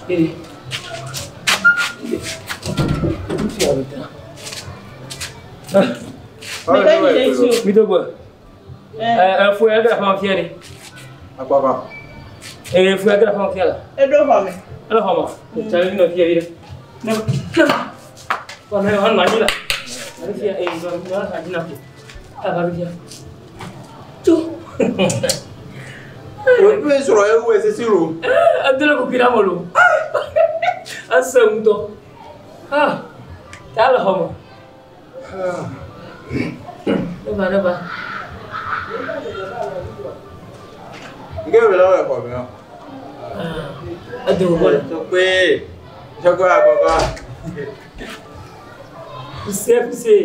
Ee. Mi do gbe. Ɛ fo ya gara fama fia de. Akpapa. Ee fo ya gara fama fia la. Eɖo xɔ me. Ele xɔ me. Tsali nɔ fia yi. Ne kema. Wa ne hɔn ma la. Ale fia ee nɔ nɔ ha dina ko. Ta va fia. Tu. O pe sɔrɔ e wo sisi ro. Adele ko kira molo. Ase ŋutɔ. Ah. Ta le xɔ me. Ne va ne va. Nke be la wo xɔ me. Ah. Ado ko le. Tɔgbe. Tɔgbe akpapa. Fuse fuse.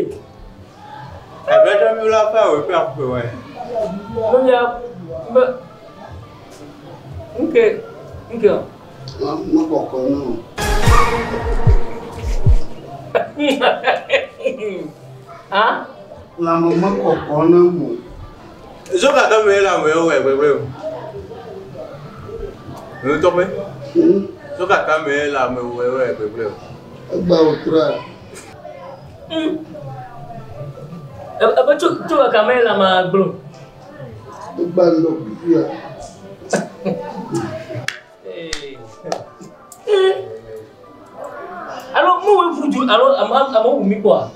Ɛbɛ tɔ mi la fa wo pe akpe wa. No ya be nke nke. Mekɔkɔ na o. Ah? Lãme mekɔkɔ nam o. Zoka tɔ me la me wo ɛgbɛgbɛ o. Nu tɔgbe. Zoka tɔ me la me wo ɛgbɛgbɛ o. Egba wòtrɔa? Ebe tso tso kaka me la ma gblɔ. Egba ŋdɔ kukuia. Alo me wo ʋu du alo ame ame wu mi kpɔa?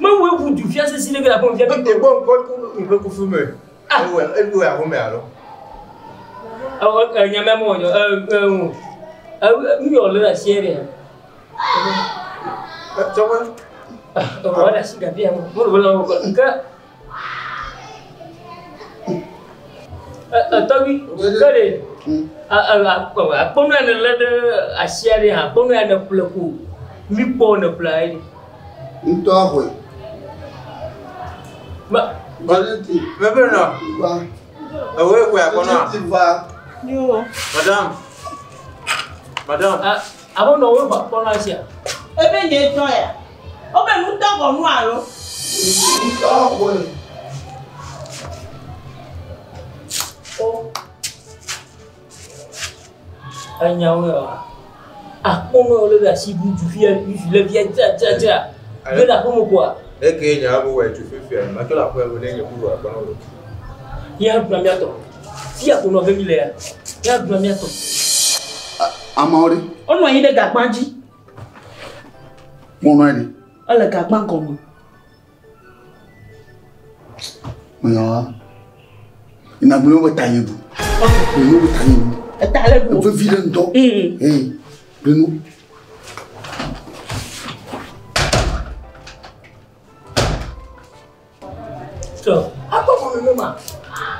Me wo ʋu du fia sesi ɖe ke le aƒe me fia. Egbɔ ŋkɔ ŋkɔ kufu me. Ewe ewe ahome alo. Ɛ ɛ nyame mo ɛ ɛ ɛ nu yɔ le asi ɖe. Tɔgbe. Ɛ wɔ ɖe asi gabi ya mo. Mo le wo ke. Ɛ ɛ tɔgbi ke ɖe. Akpɔnu ya ne lé ɖe asia ɖe hã akpɔnu ya ne ƒle ko mi kpɔ ne ƒle ayi. Ŋutɔ xɔe. Ma Valenti. Bɛbɛ nɔ. Va. Ewe xɔe akɔnɔ. Valenti va. Yo. Madame. Madame. Abo nɔ wo xɔ akpɔnu asia. Ebe nye tɔ ya. Wobe ŋutɔ xɔ nu alo? Ŋutɔ xɔe. O. Enyawo ya wa. Akpɔnu ya wo lé ɖe asi du fia du le fia dzra dzra dzra. Ge ɖe aƒeme koa. Eke nya bo wɛ tu fifia. Ma to la xɔe bo ne nye ku akɔnɔ o. Ya gblɔ mía tɔ. Fia ko nɔ ge mi le ya. Ya gblɔ mía tɔ. Ameawo ɖe. Wonɔ anyi ɖe gagba dzi. Kpɔnɔ ɖe. Ele gagba gɔme. Menyawa. Inagblɔ be ta nye ɖu. Gblɔ be ta nye ɖu. Eta le ɖu. Vevi ɖe ŋutɔ. Ee. Gblɔ nu. Tɔ akpɔ wɔ nenema.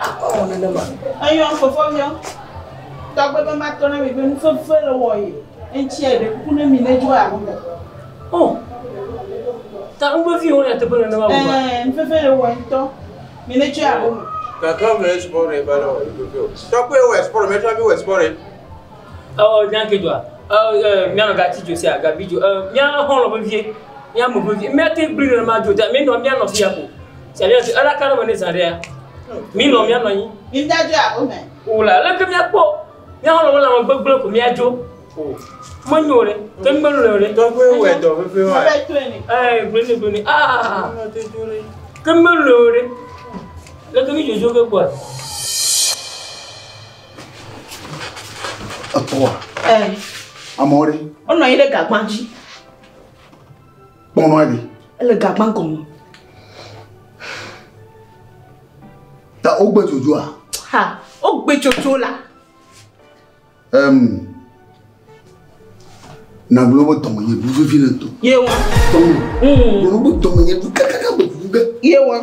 Akpɔ wɔ nenema. Eyɔ fofo miɔ. Tɔgbe be matɔ na mi be nufefe le wɔ ye. Eŋuti ɖe kuku ne mi ne dzo aƒeme. O. Ta ŋgbe wo le teƒe nenema wo ba. Ɛɛ nufefe le wɔ ŋutɔ. Mi ne dzo aƒeme. Kaka me sport e ba la o fifia. Tɔgbe wɛ sport me tɔ mi wɛ sport e. Ɔ nya ke dzɔa. Ɛ ɛ mianɔ gati dzo sia gabi dzo. Ɛ mía xɔlɔ vevie. Mía me vevie. Mía te gblẽ nenema dzo ta mi nɔ mía nɔ fia ko. Sɛbia ela ka ɖe me ne zã ɖea. Mi nɔ mía nɔ anyi. Mi da dzo aƒeme. O la leke mía kpɔ. Mía xɔlɔ wole ame gbegblẽ ko mía dzo. O. Menyo ɖe. Ke mi melɔe ɖe. Tɔgbe wɛ dɔ fifia wa. Ebe toe ne. Ɛ gblẽ ne gblẽ ne. Aa. Ke mi melɔe ɖe. Leke mi dzodzo ke kpɔa. Etɔa. Ɛɛ Ameawo ɖe. wonɔ anyi ɖe gagba dzi. Kpɔnɔ ɖe. Ele gagba gɔme. Ta wogbe dzodzoa. Ha wogbe tsotso la. Nagblɔ be dɔme nye ɖu vevi ɖe ŋutɔ. Ye wa. Dɔme. Gblɔ be dɔme nye ɖu kakaka be ɖu ge. Ye wa.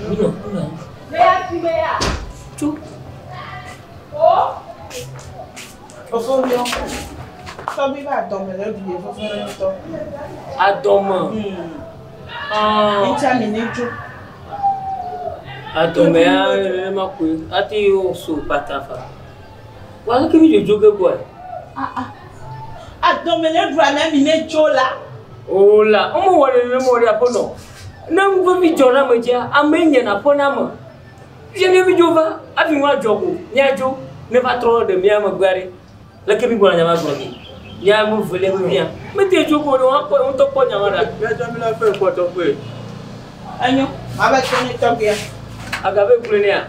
Mi nɔ mi nɔ anyi. Tso. Fofo miɔ. Tɔgbi be adɔme le ɖu ye fefe ɖe ŋutɔ. Adɔme. Ah. Eŋuti mi ne dzo. Adɔme ya nenema koe. Ate wo so pata fa. Wa leke mi dzodzo ge gbɔe? Adɔme le ɖu amea mi ne dzo la. O la, wo mewɔ nenema o ɖe aƒenɔ. Ne nu vevi dzɔ ɖe ame dzia, ame nye na ƒe na ame. Fifia mía vi dzo va, hafi nua dzɔ ko míadzo ne va trɔ ɖe mía megbea ɖe. Leke mi gbɔna nya ma gblɔ ge? Mía ame velia vevia. Mete dzo ko ɖe woakpɔ ŋutɔ kpɔ nya ma ɖa. Míatsɔ mi la fɛ kpɔ tɔgbe. Enyo, mava tsɔ ne tɔgbea. Agave gblɔe nɛa?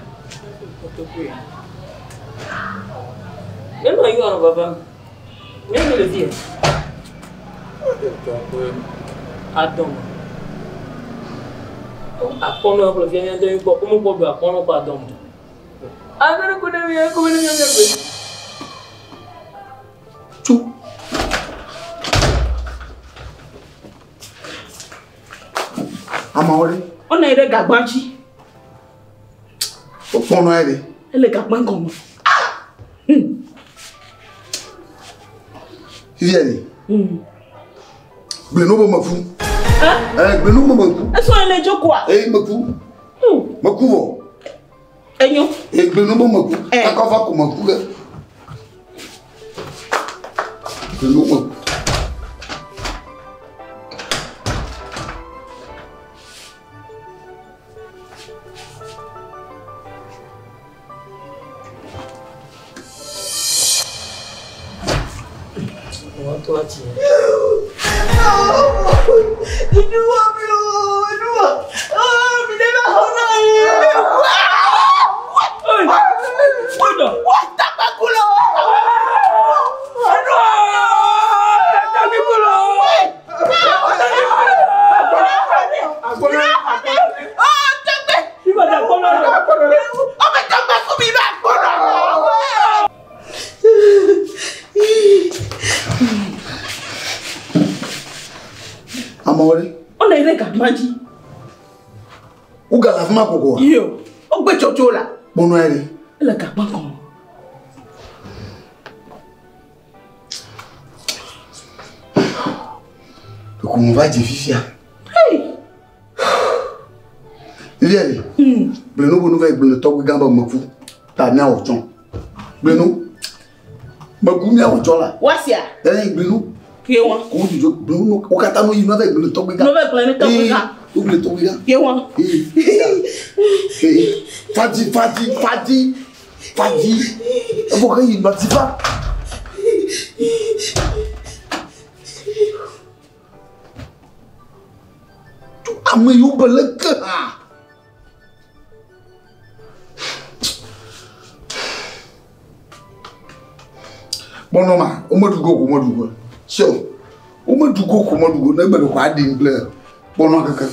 Míanɔ anyi anɔ vavam. Míanɔ le fia. Adɔme. Akpɔnɔ kple fia míatɔ mi kpɔ, womekpɔ ɖu akpɔnɔ kɔ adɔme. Agbe ko ne mi ko ne mi gbe. Tso. Ameawo ɖe. Wonɔ anyi ɖe gagba dzi. Wokpɔnɔ ya ɖe. Ele gagba gɔme. Fifia ɖe. Gblẽ nu be meku. Gblẽ nu be meku. Esɔ ele dzo koa? Ee meku. Meku vɔ. Enyo. Ee gblẽ nu be meku. Akɔfa ko meku ke. Gblẽ nu meku. Wọ́n tó àti yẹn. Inú wa mi o, inú wa. Oh, mi ne ma xɔ na ye. Gbọ́dọ̀. Wọ́n tàgbàkú lọ. Tàbí kúlọ̀. Oh, tọ́gbẹ́. Ìbàdàn kọ́lọ́ rẹ̀. Ọmọ tọ́gbẹ́ fún mi bá gbọ́dọ̀. Ameawo ɖe. Wonɔ anyi ɖe gagba dzi. Wogale afi ma koko wa. Iyo, wogbe tsotso la. Kpɔnɔ ya ɖe. Ele gagba gɔme. Ɖeko me va dze fifia. Fifia ɖe. Gblẽ nu be nu va yi gblẽ nu tɔgbe gã be meku. Ta míawɔ tsɔ. Gblẽ nu. Meku míawɔ tsɔ la. Wasia. Ee gblẽ nu. Ke wa. Ko dzudzɔ gblẽ nu wo katã nu yi nu va yi gblẽ nu tɔgbe gã. Nu va yi gblẽ nu tɔgbe gã. Ee wo gblẽ tɔgbe gã. Ke wa. Ee fadzi fadzi fadzi fadzi. Evɔ ke yi nɔ dzi va. Ame yiwo be leke hã. Kpɔnɔ ma, womeɖu go ko meɖu go. Sio, womeɖu go ko meɖu go. Ne gbe ɖeko aɖi ŋgble kpɔnɔ keke.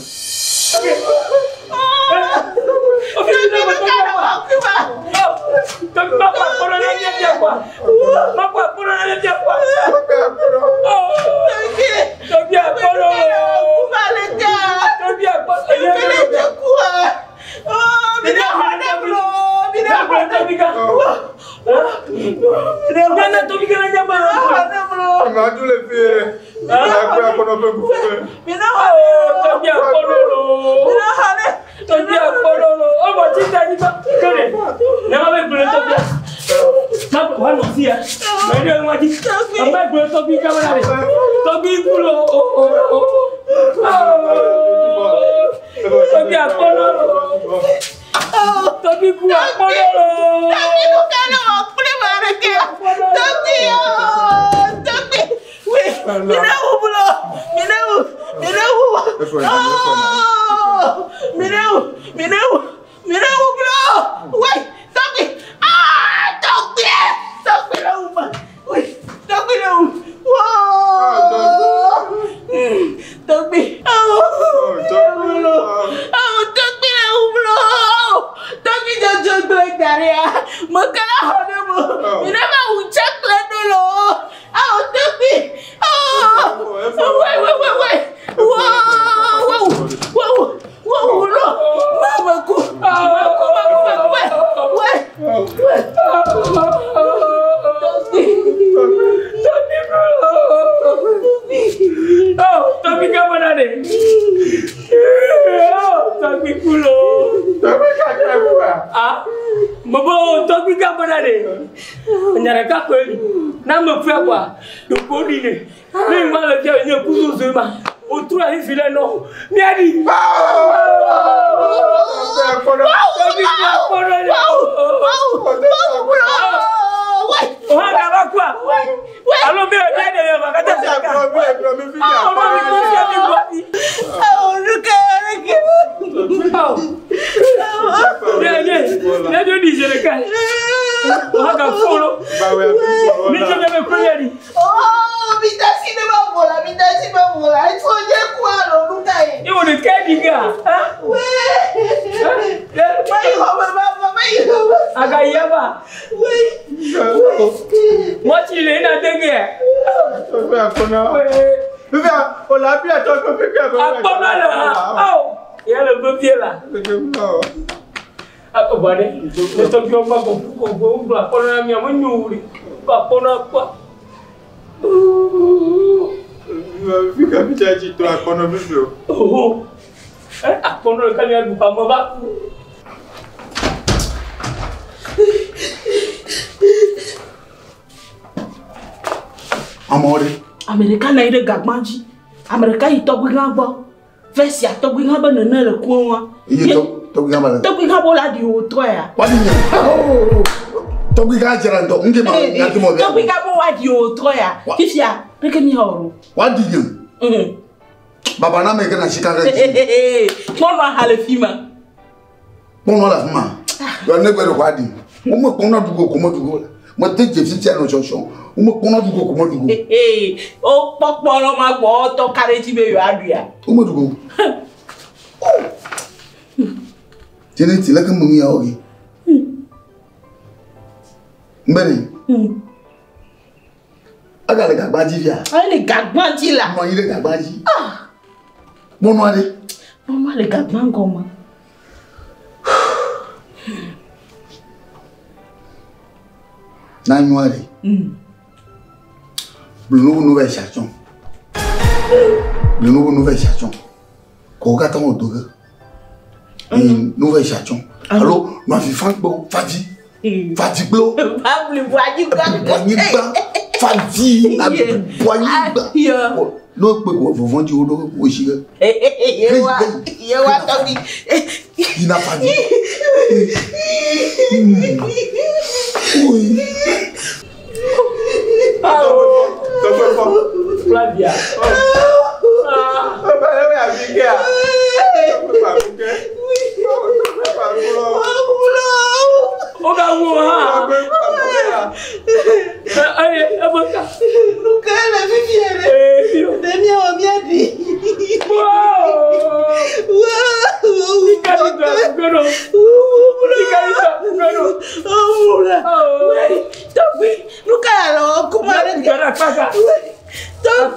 Madu le fie. Agbe akɔnɔ ƒe kuƒe. Tọ́jú àpọ̀lọ́lọ́, ọmọ títà nípa kéré, ní wọ́n bẹ gbèrè tọ́jú à, wà lọ sí ẹ, mẹ́rin ẹ̀ wọ́n jí, ọmọ ẹgbẹ̀rẹ̀ tọ́jú kámẹ́rà rẹ̀, tọ́jú ikú lọ, tọ́jú àpọ̀lọ́lọ́, tọ́jú ikú àpọ̀lọ́lọ́. Tọ́gbí kú kẹ́lẹ́ wọ̀ kúlẹ̀ wà rẹ̀ kẹ́. Tọ́gbí ooo, tọ́gbí. Wí, mi náà wù bùlọ̀, mi náà wù, mi náà wù. Ooo, mi náà wù, mi náà wù, mi náà wù bùlọ̀. Wí, tọ́gbí, aaa, tọ́gbí, tọ́gbí náà wù mà. Wí, tọ́gbí náà wù. Wóó, tọ́gbí, ooo, bùlọ̀, ooo, tọ́gbí náà wù bùlọ̀. Tọ́gbí jọjọ gbẹ gàrí a, mo kẹ́lá ọ̀dọ́ mo, mi náà máa wù jẹ́ kúlẹ̀ dé lọ. Àwọn tọ́gbí, ooo, wẹ́ wẹ́ wẹ́ wẹ́, wóó, wóó, wóó, wóó lọ, má ma kú, má kú, má kú, má kú, wẹ́, wẹ́, wẹ́. Tọ́gbí, Tọ́jú ikú lọ. Tọ́jú kámẹ́rà rẹ̀. Tọ́jú ikú lọ. Tɔgbe kakɛ kuwa. Ah, mɔbɔ tɔgbi gabana de. Nyaraka koe n'a me fɛ quoi, ɖeko ɖi ne. Ne ma le fia nye ku zozo ma. Wòtrɔ ayi fi le nɔ. Míaɖi. Tɔgbi ti akpɔnɔ le. Oha gava kua. Alo mi mi ɖe mi va kata se ka. Ɔmɔ mi kɔ fia mi gbɔ mi. Ne ne ne do di zere ka. Oha ga folo. Mi tse mi be kuro yɛ di. Iwo de kɛ di ga. Aga yaba. Mɔtsi le ina dege. Akpɔnɔ le ha. Awo. Yɛlɛ vevie la. Bɔ ɖe. Ne tɔgbiwo va gbɔ gbɔ gblɔ akpɔnɔ na mia me nyo wuli. Kɔ akpɔnɔ kpɔ. Oho. Akpɔnɔ ɖeka mia ɖu ame va ku. Amewo ɖe. Ame ɖeka nɔ anyi ɖe gagba dzi. Ame ɖeka yi tɔgbui gã gbɔ. Fɛsia tɔgbui gã be nene le kua ŋua. Eye tɔgbui gã ba le. Tɔgbui gã bo la ɖi wò trɔ ya. Wa ɖi nye. Tɔgbui gã dzra ŋutɔ. Ŋke ma nyati mɔ bia. Tɔgbui gã bo wa ɖi wò trɔ ya. Fifia ɖeke mi hã wò. Wa ɖi nye. Baba na me ke na sika ɖe dzi. Kpɔnɔ ha le fi ma. Kpɔnɔ le afi ma. Yɔ ne gbe ɖe wa ɖi. Wome kpɔnɔ ɖugo ko me ɖugo la. Mete dze fifia nɔ tsɔtsɔ. Wome kpɔnɔ ɖugo ko me ɖugo. O kpɔ kpɔnɔ ma gbɔ tɔ ka ɖe dzi be yewoa ɖuia. Wome ɖugo. Tene ti leke me ya oge. Mbene. Aga le gagba dzi fia. Ele gagba dzi la. Nɔ anyi ɖe gagba dzi. Kpɔnɔ aɖe. Kpɔnɔ le gagba gɔme. Na nyɔa ɖe. Gblɔ nu va yi satsɔ. Gblɔ nu va yi satsɔ. Kɔwo katã wɔ do ge. Nu va yi satsɔ. Alo nɔ afi fa gbɔ fadzi. Fadzi kple. Babli bu anyigba. Bu anyigba. Fadzi na bu anyigba. N'o kpe ko vɔvɔ dzi wo ɖo wo si ge. Yewa yewa tɔgbi. Yina fadzi. Oyi. Flavia. O ka wo ha. Ayi, ebe ka. Nuka le fifia ɖe. Ɖe miawɔ mia ɖi. Tɔgbi, nuka le wɔ kuma ɖe. Tɔgbi.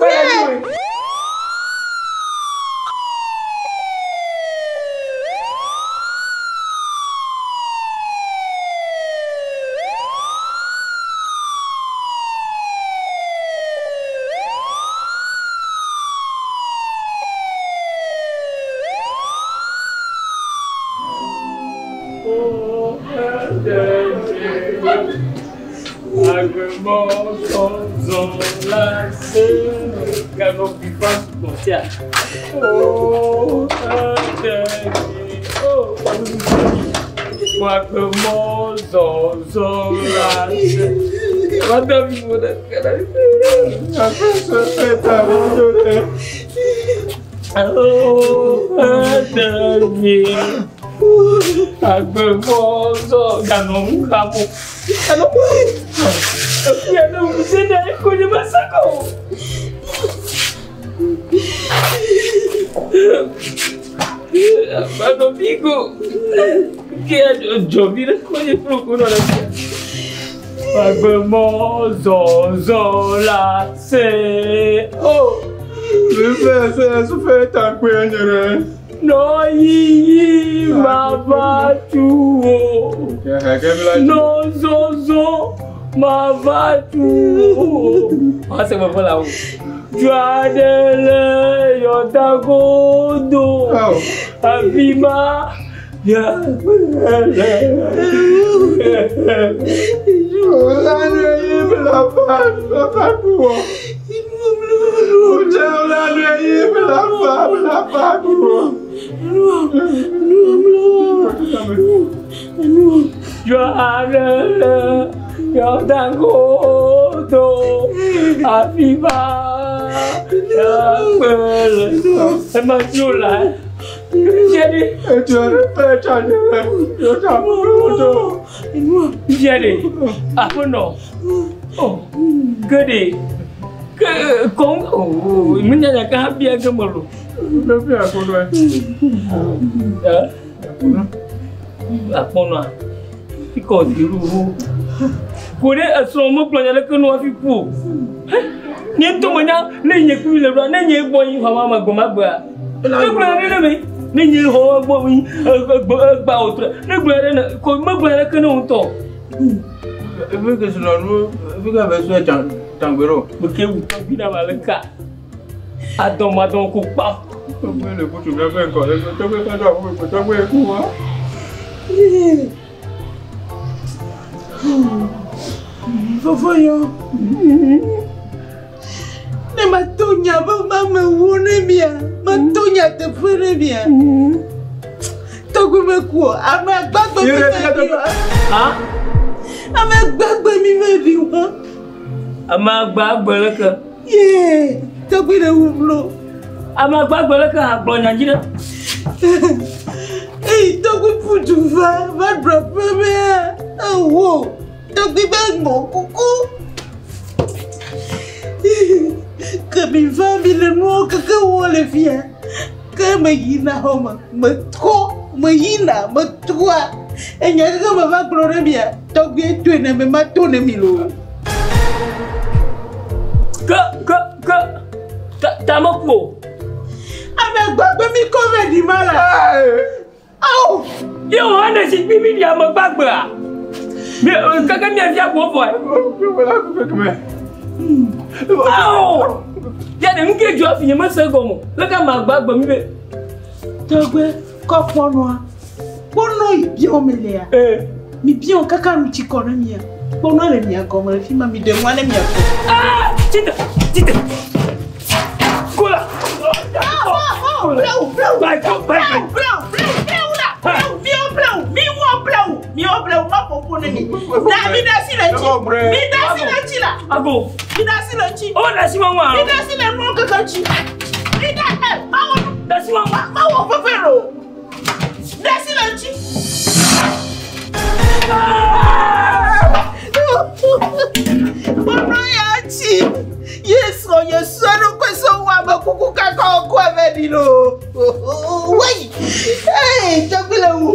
No yi ma va tu o. No zozo ma va tu o. Wọ́n sẹ́ gbọ́dọ̀ la o. Juadele yọ̀dàgòdò. Àbí ma yà gbẹ́lẹ̀. Fofoyo. Ne matonya be mamewo ne mia. Matonya teƒe ne mia. Tɔgbe meku o. Ame agbagbe mi ve ɖi wa. Ame agbagbe mi ve ɖi wa. Ame agbagbe le ke. Ye tɔgbe le wum lo. Ame agbagbe le ke agblɔ nya dzi ɖe. Eyi tɔgbe ƒu du va va ɖu aƒe mea. Ewo tɔgbe be ŋɔ kuku. Ke mi va mi le nuwo keke wɔ le fia. Ke me yina xɔ me, metrɔ, me yina, metrɔa. Enya keke me va gblɔ ɖe mia, tɔgbe toe ne me ma to ne mi loo. Ke ke ke ta meku o. Ame gbagbe mi kɔ ve ɖi ma la. Awo. Ye wò hã ne zikpui mi ɖi ame gbagbea. Mi keke mia fia ko vɔe. Awo. Ya ɖe nu ke dzɔ hafi nye mese egɔme o. Leke ame agbagbe mi be. Tɔgbe kɔ kpɔnɔa. Kpɔnɔ yi biɔ me lea. Mi biɔ kaka nu tsi kɔ ne mia. Kpɔnɔ le mia gɔme le fi ma mi ɖe nua ne mia kɔ. Ah! Tite! Tite! Kola! Blewu, blewu, blewu, blewu, blewu la, blewu, miɔ blewu, miwɔ blewu, miwɔ blewu, ma ƒoƒo ne mi. Da mi da si le ŋtsi, mi da si le ŋtsi la. Ago. Mi da si le ŋtsi. O da si ma ŋua. Mi da si le nuwo keke ŋtsi. Mi da ɛ ma wɔ. Da si ma ŋua. Ma wɔ fefe lo. Da si le ŋtsi. Kpɔnɔ ya tsi. Ye srɔ̃ nye srɔ̃ ɖokui sɔ wɔ ame kuku kaka wòkɔ eve ɖi loo. Wei! Ee, tɔgbi le wu.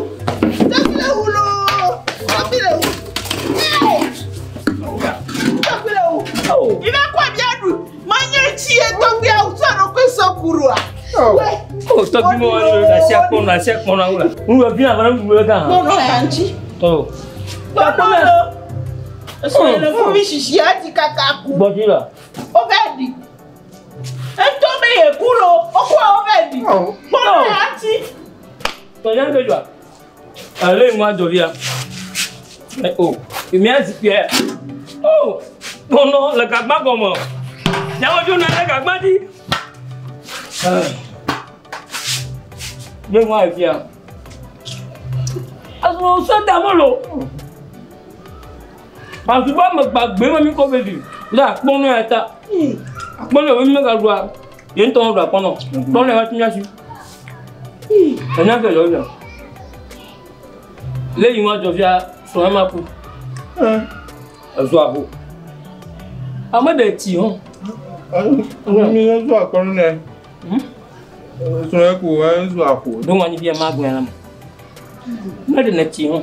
Tɔgbi le wu loo. Tɔgbi le wu. Ee! Tɔgbi le wu. Mi va kɔ mia ɖu. Menye tsi ye tɔgbia sɔ ɖokui sɔ ku ɖoa. Wei! O tɔgbi mɔ wɔ asi akpɔnɔ asi akpɔnɔ awo la. Nu wɔ fi na fana nu wɔ kan. Kpɔnɔ ya ŋtsi. Tɔ. Kpɔnɔ lo. Esɔ le fu mi sisi adi kaka ku. Gbɔdzi la. Wo va ɖi. Etɔ be ye ku lo. Wokɔ wo va ɖi. Kpɔnɔ ya ŋtsi. Tɔnya ke dzɔa. Ale ŋua dzɔ fia. O, mía zikpuia. O, kpɔnɔ le gagba gɔme. Nyawo dzo nɔ le gagba dzi. Nye ŋua fia. Azɔ se da me lo. Azuba me gbagbe me mi kɔ be ɖi. Le akpɔnɔ ya ta. Akpɔnɔ wo mi megaɖua. Ye ŋutɔ ɖu akpɔnɔ. Kpɔnɔ ya ti mía si. Enya ke dzɔ fia. Le yi ŋua dzɔ fia srɔ̃ ma ku. Ezɔ aho. Ame ɖe tsi hã. Mi zɔ akpɔnɔ nɛ. Srɔ̃ ku ezɔ aho. Ɖo ŋua nyi fia ma gblẽ la me. Me ɖe ne tsi hã.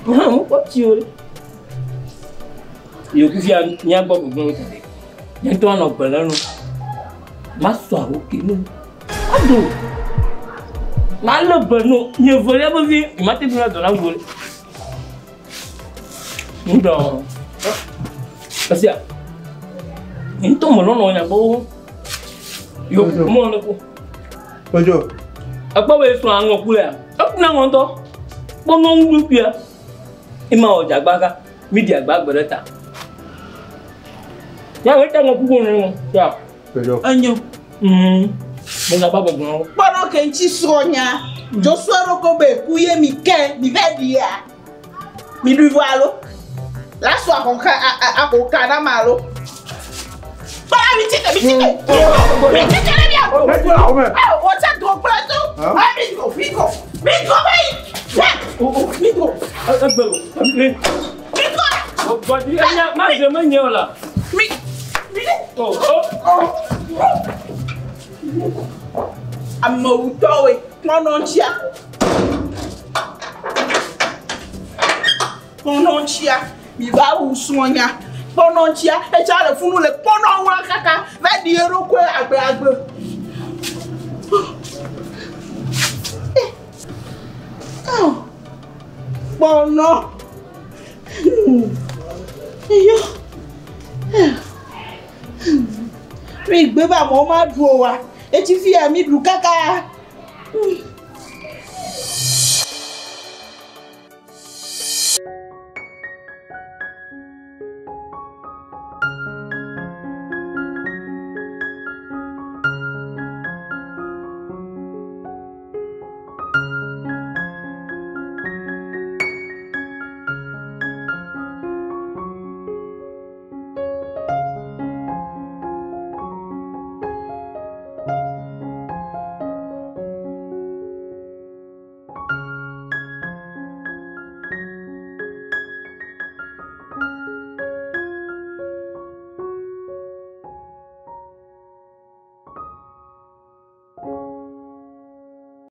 Hã mo kpɔ tsi o ɖe. Yeku fia mía gbɔ gbogbo ta ɖe. Nye ŋutɔ anɔ gbe le nu. Ma sɔ aho ke nu. Ado. Ma lé be no. Nye velia vevi. Ma te fi na dɔ na ŋu ɖe. Ŋdɔ. Esia. Nye ŋutɔ me lɔlɔ nya gbɔ. Yo mɔ ne ko. Kojo. Ekpɔ be srɔ̃ aŋɔ ku lea. Eku na ŋɔ ŋutɔ. Kpɔnɔ ŋu ɖokuia. Ema wɔ dzagba ka. Mi di agba gbe ɖe ta. Ya wo ta ŋɔ kuku ne ŋɔ. Ya. Kojo. Enyo. Mo na ba gbɔgblɔ. Kpɔnɔ ke ŋuti srɔ̃nya. Dzosua ɖo ko be ku ye mi ke mi va ɖia. Mi ɖui vɔ alo? La sɔ ahɔka ahoka na ma alo? Kpɔnɔ mi tite mi tite. Mi tite ɖe mia go. Awo wɔ tsa dro kple to. Ah mi dro mi dro mi dro va yi. Mi dro. Egbe o. Mi. Mi dro. Gbɔdi enya ma ze me nye o la. Mi mi. O o. Amewutɔwoe kpɔnɔ ŋutia. Kpɔnɔ ŋutia. Mi va wu srɔ̃nya. Kpɔnɔ ŋutia. Etsa le funu le kpɔnɔ ŋua kaka va ɖi eɖokui agbe agbe. Ao. Kpɔnɔ. Eyo. Mi gbe be amewo ma ɖu o wa. Etsi fi ya mi ɖu kaka.